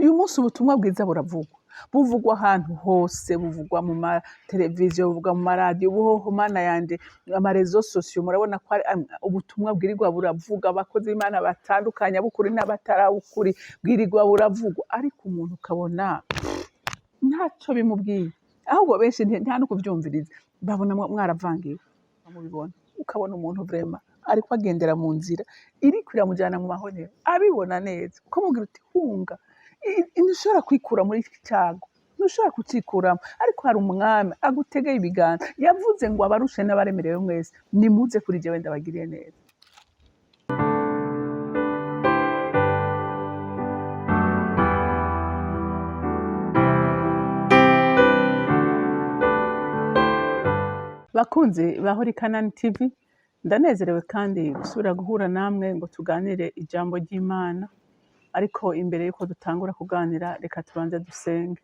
Uyu munsi ubutumwa bwiza buravugwa, buvugwa ahantu hose, buvugwa mu mateleviziyo, buvugwa mu maradiyo, ubuhoho Mana yanje, ama réseaux sociaux, murabona ko ari ubutumwa bwirirwa buravuga, abakozi b'Imana batandukanye, ab'ukuri n'abatarabukuri, bwirirwa buravugwa, ariko umuntu ukabona ntaco bimubwiye, ahubwo benshi nta no kuvyumviriza, babona mwaravangiwe, mubibona, ukabona umuntu vraiment ariko agendera mu nzira iriko iramujana mu mahonero, abibona neza, ukamubwira uti hunga, ntushobora kwikura muri iki cago, ntushobora kucikuramo, ariko hari umwami agutegeye ibiganza, yavuze ngo abarushe n'abaremerewe mwese nimuze kuri jewe ndabagiriye neza. Bakunzi ba Holy Canaan TV, ndanezerewe kandi gusubira guhura namwe ngo tuganire ijambo ry'Imana, ariko imbere yuko dutangura kuganira reka tubanze dusenge.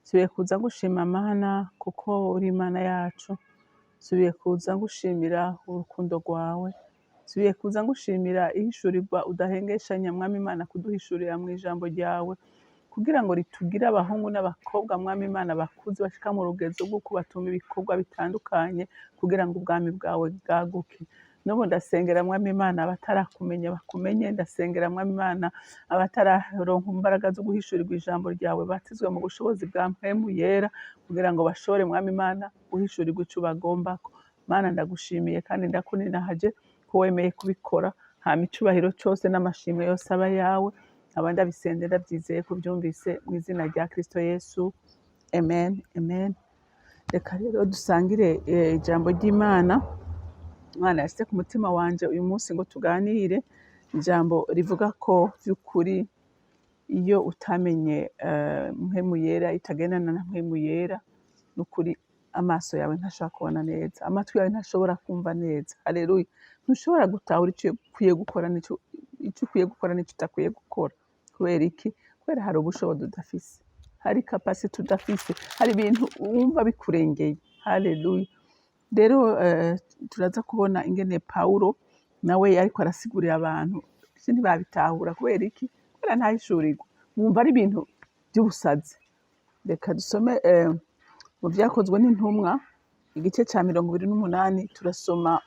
Nsubiye kuza ngushima Mana kuko uri Imana yacu, nsubiye kuza ngushimira urukundo rwawe, nsubiye kuza ngushimira ihishurirwa udahengeshanya Mwami Imana kuduhishurira mu ijambo ryawe, kugira ngo ritugire abahungu n'abakobwa Mwami Imana bakuze bashika mu rugezo rw'uko batuma ibikorwa bitandukanye kugira ngo ubwami bwawe bwaguke. N'ubu ndasengera Mwami Imana abatarakumenya bakumenye, ndasengera Mwami Imana abatararonka imbaraga zo guhishurirwa ijambo ryawe batizwe mu bushobozi bwa mpwemu yera kugira ngo bashobore Mwami Imana guhishurirwa ico bagombako. Mana ndagushimiye kandi ndakuninahaje ko wemeye kubikora, hama icubahiro cose n'amashimwe yose aba yawe, nkaba ndabisenze ndavyizeye ko uvyumvise mu izina rya Kristo Yesu, amen, amen. Reka rero dusangire ijambo ry'Imana. Imana yashyize ku mutima wanje uyu munsi ngo tuganire ijambo rivuga ko vy'ukuri iyo utamenye mpwemu yera, utagendana na mpwemu yera, n'ukuri amaso yawe ntashobora kubona neza, amatwi yawe ntashobora kumva neza. Haleluya. Ntushobora gutahura ico ukwiye gukora n'ico ico ukwiye gukora n'ico utakwiye gukora. Kubera iki? Kubera hari ubushobozi udafise, hari capacité udafise, hari ibintu wumva bikurengeye. Haleluya. Rero turaza kubona ingene Pawulo nawe yariko arasigurira abantu, ese ntibabitahura kubera iki? Kubera ntahishurirwa, bumva ari ibintu vy'ubusazi. Reka dusome mu vyakozwe n'intumwa igice ca 28, turasoma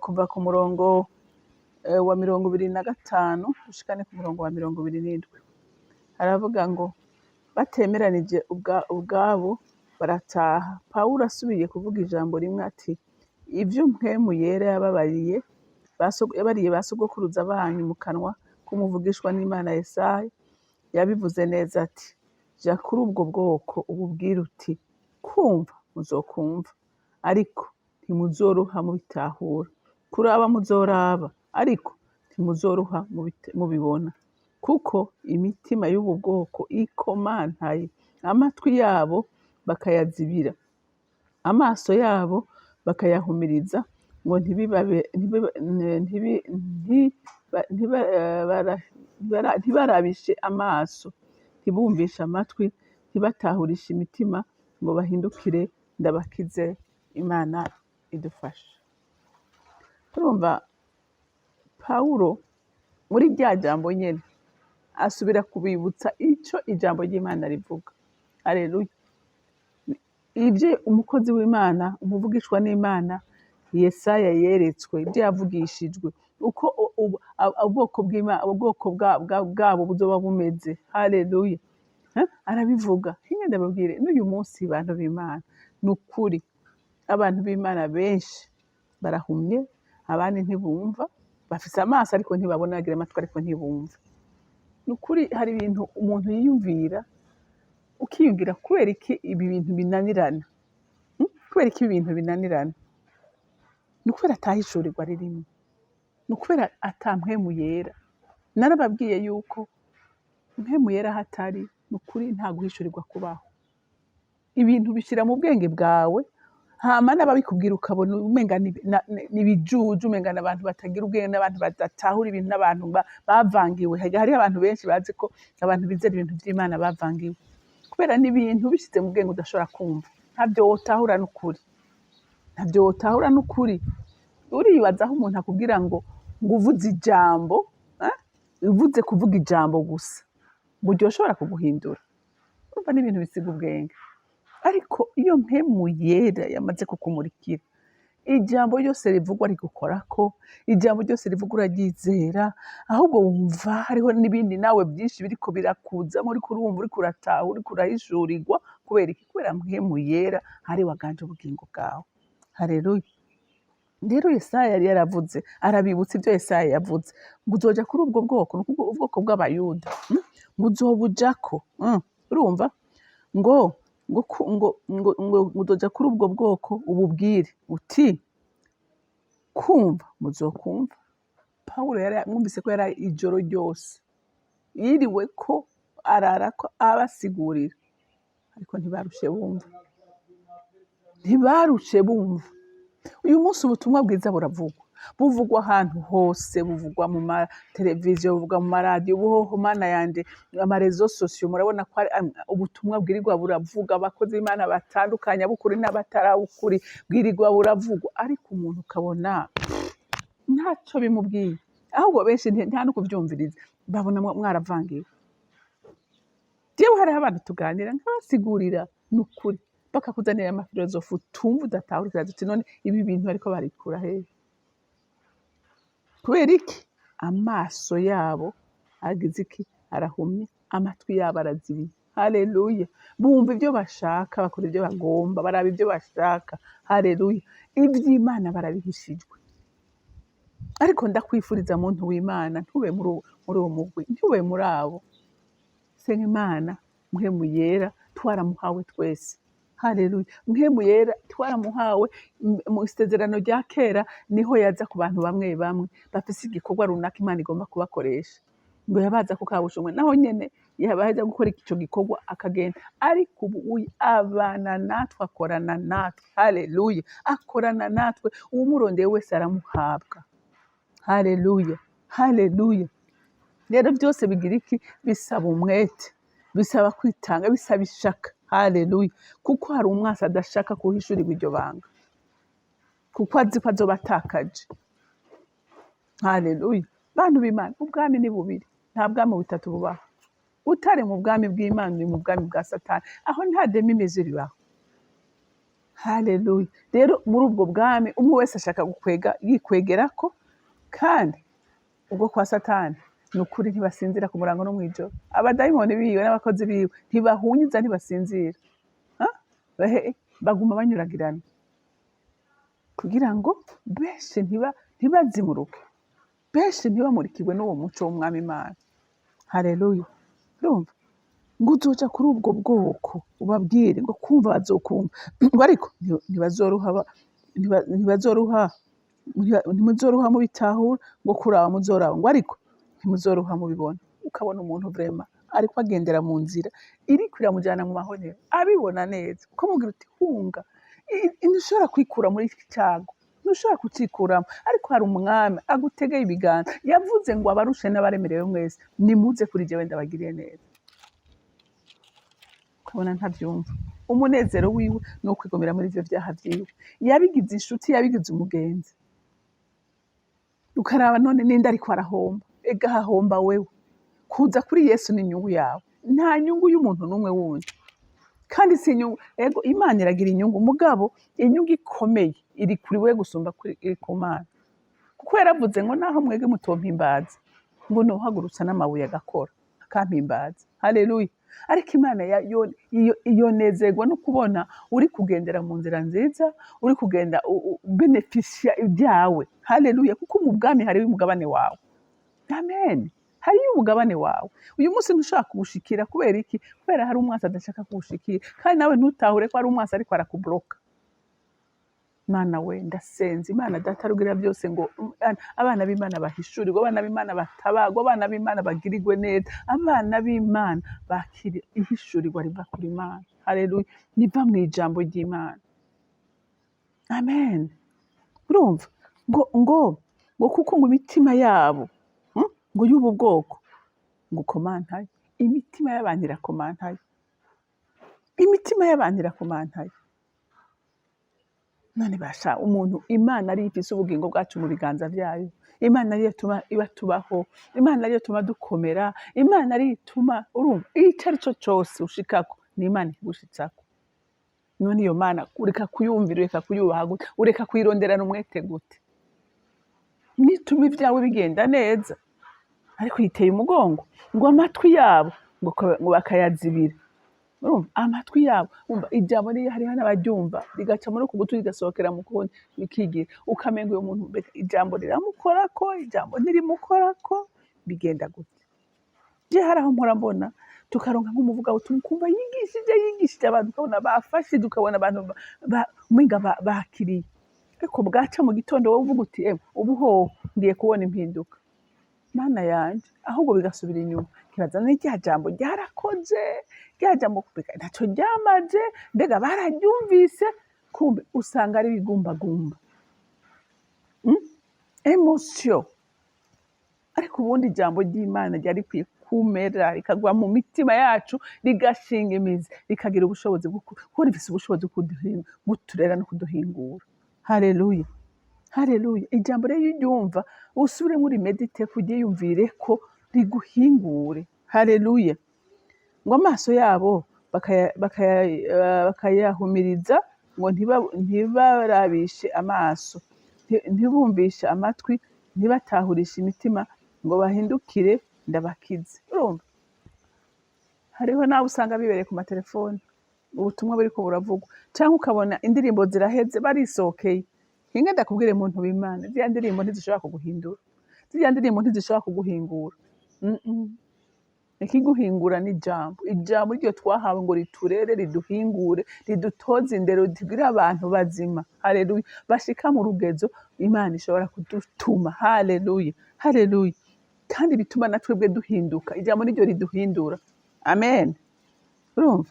kuva ku murongo wa 25 ushikane ku murongo wa 27. Haravuga ngo batemeranije ubwabo barataha. Pawulo asubiye kuvuga ijambo rimwe ati ivyo mpwemu yera yabariye ba sogokuruza banyu mu kanwa k'umuvugishwa n'Imana Yesaya, yabivuze neza ati ja kuri ubwo bwoko ububwire uti kumva muzokumva ariko ntimuzoroha mubitahura, kuraba muzoraba ariko ntimuzoroha mubibona, kuko imitima y'ubu bwoko ikomantaye, amatwi yabo bakayazibira, amaso yabo bakayahumiriza ngo ntibarabishe amaso, ntibumvishe amatwi, ntibatahurishe imitima ngo bahindukire ndabakize. Imana idufashe. Turumva Pawulo muri rya jambo nyene asubira kubibutsa ico ijambo ry'Imana rivuga. Haleluya. Ivyo umukozi w'Imana, umuvugishwa n'Imana Yesaya yeretswe, ivyo yavugishijwe, uko ubwoko bw'Imana, ubwoko bwabo buzoba bumeze. Haleluya. Arabivuga. Hinge ndababwire n'uyu munsi bantu b'Imana, ni ukuri abantu b'Imana benshi barahumye, abandi ntibumva, bafise amaso ariko ntibabona, bagira amatwi ariko ntibumva. Ni ukuri hari ibintu umuntu yiyumvira, ukiyumvira kubera iki ibi bintu binanirana? Kubera iki ibi bintu binanirana? Ni ukubera atahishurirwa ririmwo, ni ukubera ata mpwemu yera. Narababwiye yuko mpwemu yera aho atari, ni ukuri nta guhishurirwa kubaho. Ibintu bishira mu bwenge bwawe, hama n'ababikubwira ukabona umenga ni ibijuju, umenga n'abantu batagira ubwenge, n'abantu badatahura ibintu, n'abantu bavangiwe. Hariho abantu benshi bazi ko abantu bizera ibintu vy'Imana bavangiwe, kubera n'ibintu bishize mu bwenge udashobora kumva, ntavyo wotahura n'ukuri, ntavyo wotahura n'ukuri. Uribaza aho umuntu akubwira ngo uvuze ijambo, uvuze kuvuga ijambo gusa. Ngo ryoshobora kuguhindura? Urumva n'ibintu bisiga ubwenge. Ariko iyo Mpwemu Yera yamaze kukumurikira, ijambo ryose rivugwa rigukorako, ijambo ryose rivugwa uraryizera, ahubwo wumva hariho n'ibindi nawe byinshi biriko birakuzamo, uriko urumva, uriko urataha, uriko urahishurirwa. Kubera iki? Kubera Mpwemu Yera ari waganje ubugingo bwawe. Haleluya! Rero Yesaya yari yaravuze, arabibutsa ibyo Yesaya yavuze, ngo uzoja kuri ubwo bwoko, ni ukuvuga ubwoko bw'Abayuda, Ngo uzobujako, Urumva ngo uzoja kuri ubwo bwoko ububwire uti: "Kumva muzokumva." Pawulo yari mwumvise ko yari ijoro ryose yiriwe ko arara ko abasigurira, ariko ntibarushe bumva, ntibarushe bumva. Uyu munsi ubutumwa bwiza buravugwa, buvugwa ahantu hose, buvugwa mu mateleviziyo, buvugwa mu maradiyo, buhoho Mana yanje, ama réseaux sociaux, murabona ko ari ubutumwa bwirirwa buravuga, abakozi b'Imana batandukanye, ab'ukuri n'abatarabukuri, bwirirwa buravugwa, ariko umuntu ukabona ntaco bimubwiye. Ahubwo benshi nta no kuvyumviriza, babona mwaravangiwe. Jewe hariho abantu tuganira nkabasigurira, ni ukuri bakakuzanira amafilozofi utumva, udatahura, ukibaza uti: "None ibi bintu bariko barikura hehe?" Kubera iki? Amaso yabo agize iki? Arahumye. Amatwi yabo arazibiye. Haleluya! Bumva ibyo bashaka, bakora ibyo bagomba, baraba ibyo bashaka. Haleluya! Iby'Imana barabihishijwe. Ariko ndakwifuriza, muntu w'Imana, ntube muri uwo mugwi, ntube muri abo. Senga Imana. Mpwemu Yera twaramuhawe twese. Haleluya! Mpwemu Yera twaramuhawe. Mu isezerano rya kera niho yaza ku bantu bamwe bamwe bafise igikorwa runaka Imana igomba kubakoresha, ngo yabaza ku kabushumwe, naho nyene yaba gukora ico gikorwa akagenda. Ariko ubu uyu abana natwe, akorana natwe. Haleluya! Akorana natwe, uwumurondeye wese aramuhabwa. Haleluya, haleluya! Rero byose bigira iki? Bisaba umwete, bisaba kwitanga, bisaba ishaka. Haleluya! Kuko hari umwasi adashaka kuhishurirwa iryo banga, kuko azi ko azoba atakaje. Haleluya! Bantu b'Imana, ubwami ni bubiri, nta bwami butatu bubaho. Utari mu bwami bw'Imana uri mu bwami bwa Satani, aho nta demi-mesure ibaho. Haleluya! Rero muri ubwo bwami umwe wese ashaka gukwega, yikwegerako, kandi ubwo kwa Satani ni ukuri ntibasinzira ku murango no mw'ijoro. Abadayimoni biwe n'abakozi biwe ntibahunyiza, ntibasinzira. Ha? Baguma banyuragirana kugira ngo benshi ntibazimuruke, benshi ntibamurikirwe n'uwo muco w'Umwami Imana. Haleluya! Urumva ngo uzoja kuri ubwo bwoko ubabwire ngo: "Kumva bazokumva," ngo "ariko ntibazoruha ntibazoruha, ntimuzoruha mubitahura," ngo "kuraba muzoraba," ngo "ariko ntimuzoruha mubibona." Ukabona umuntu vraiment ariko agendera mu nzira iriko iramujana mu mahonero, abibona neza, ukamubwira uti: "Hunga, ntushobora kwikura muri iki cyago, ntushobora kucikuramo." Ariko hari Umwami agutegeye ibiganza, yavuze ngo: "Abarushe n'abaremerewe mwese, nimuze kuri jewe ndabagiriye neza." Ukabona ntavyumva. Umunezero wiwe ni ukwigumira muri ivyo vyaha vyiwe, yabigize inshuti, yabigize umugenzi. Ukaraba none ninde ariko arahomba? Ega hahomba wewe. Kuza kuri Yesu ni inyungu yawe, nta nyungu y'umuntu n'umwe wundi. Kandi si inyungu, ego Imana iragira inyungu, mugabo inyungu ikomeye iri kuri we gusumba iri ku Mana, kuko yaravuze ngo: "Naho mwebwe mutompimbaza," ngo "nohagurutsa n'amabuye agakora akampimbaza." Haleluya! Ariko Imana yonezerwa no kubona uri kugendera mu nzira nziza, uri kugenda benefisha ibyawe. Haleluya! Kuko mu bwami hariho umugabane wawe. Amen! Hariyo umugabane wawe. Uyu munsi ntushobora kuwushikira. Kubera iki? Kubera hari umwasi adashaka kuwushikira, kandi nawe ntutahure ko hari umwasi ariko arakubloka. Mana we, ndasenze Imana Data rugira byose ngo abana b'Imana bahishurirwe, abana b'Imana batabagwe, abana b'Imana bagirirwe neza, abana b'Imana bakire ihishurirwa riva kuri Imana. Haleluya! Riva mu ijambo ry'Imana. Amen! Urumva ngo kuko ngo imitima yabo, ngo y'ubu bwoko ngo ukomantaye. Imitima y'abantu irakomantaye, imitima y'abantu irakomantaye. None basha umuntu, Imana ariyo ifise ubugingo bwacu mu biganza vyayo. Imana ariyo ituma iba tubaho, Imana ariyo ituma dukomera, Imana ariyo ituma urumva ico ari cyo cose ushikako ni Imana ikigushitsako. None iyo Mana ureka kuyumvira, ureka kuyubaha gute, ureka kuyironderana umwete gute? Nituma ibyawe bigenda neza, ariko yiteye umugongo ngo amatwi yabo ngo bakayazibira. Urumva amatwi yabo, umva ijambo niyo hariho n'abaryumva rigaca muri uku gutwi rigasohokera mu kundi, bikigira ukamenga uyu muntu mbega ijambo riramukorako, ijambo ntirimukorako, bigenda gute? Je hari aho mpora mbona tukaronka nk'umuvugabutumwa, ukumva yigishije abantu, ukabona bafashije, ukabona abantu umenga bakiriye, ariko bwaca mu gitondo wowe uvuga uti: "Emwe, ubu hoho ngiye kubona impinduka, Mana yanje," ahubwo bigasubira inyuma. Nkibaza ni rya jambo ryarakoze, rya jambo mbega ntaco ryamaze, mbega bararyumvise? Kumbe usanga ari ibigumbagumba, Émotion. Ariko ubundi ijambo ry'Imana ryari rikwiye kumera rikagwa mu mitima yacu, rigashinga imizi, rikagira ubushobozi bwo kuko rifise ubushobozi bwo kuturera no kuduhingura. Haleluya, haleluya! Ijambo rero iyo uryumva, usubiremo urimédite, kuryiyumvire ko riguhingure. Haleluya! Ngo amaso yabo bakayahumiriza ngo ntibarabishe amaso, ntibumvishe amatwi, ntibatahurishe imitima ngo bahindukire ndabakize. Urumva hariho n'abo usanga bibereye ku matelefone, ubutumwa buriko buravugwa, canke ukabona indirimbo ziraheze barisohokeye. Hinge ndakubwire, muntu w'Imana, ziriya ndirimbo ntizishobora kuguhindura, ziriya ndirimbo ntizishobora kuguhingura. Ikiguhingura ni ijambo, ijambo ryo twahawe ngo riturere, riduhingure, ridutoze indero, ritugire abantu bazima. Haleluya! Bashika mu rugezo Imana ishobora kudutuma. Haleluya, haleluya! Kandi bituma na twebwe duhinduka. Ijambo niryo riduhindura. Amen. Urumva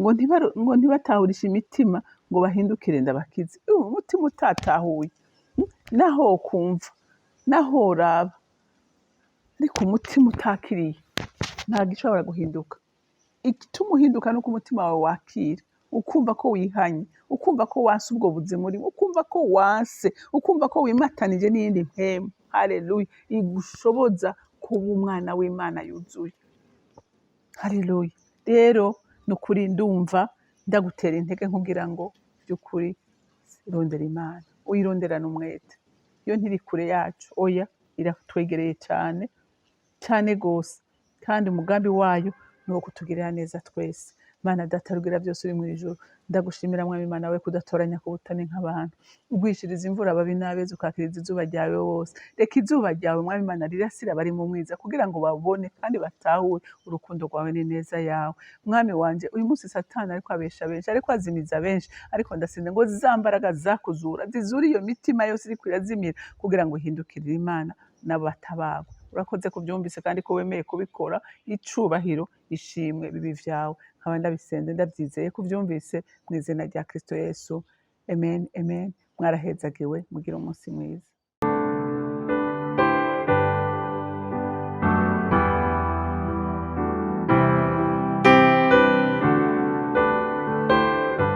ngo ntibatahurishe imitima ngo bahindukire ndabakize. Urumva, umutima utatahuye, naho wokumva, naho woraba, ariko umutima utakiriye nta gishobora guhinduka. Igituma uhinduka nuko umutima wawe wakira, ukumva ko wihanye, ukumva ko wanse ubwo buzima urimo, ukumva ko wanse, ukumva ko wimatanije n'iyindi mpemu. Haleluya! Igushoboza kuba umwana w'Imana yuzuye. Haleluya! Rero ni ukuri ndumva ndagutera intege nkubwira ngo by'ukuri rondera Imana, uyironderane umwete. Yo ntiri kure yacu, oya, iratwegereye cyane cyane rwose, kandi umugambi wayo ni uwo kutugirira neza twese. Mana Data rugira byose uri mu ijuru, ndagushimira Mwami Imana we kudatoranya ku butane nk'abantu, ugwishiriza imvura ababi n'abeza, ukakiriza izuba ryawe wose. Reka izuba ryawe Mwami Imana rirasira abari mu mwiza kugira ngo babone kandi batahure urukundo rwawe n'ineza yawe. Mwami wanje, uyu munsi Satani ariko abesha benshi, ariko azimiza benshi, ariko ndasenze ngo za mbaraga zakuzura zizure iyo mitima yose iriko irazimira kugira ngo ihindukirire Imana nabo batabagwe. Urakoze kubyumvise kandi ko wemeye kubikora. Icubahiro, ishimwe bibi vyawe. Nkaba ndabisenze ndabyizeye ko ubyumvise, mu izina rya Kristo Yesu. Amen, amen. Mwarahezagiwe, mugire umunsi mwiza.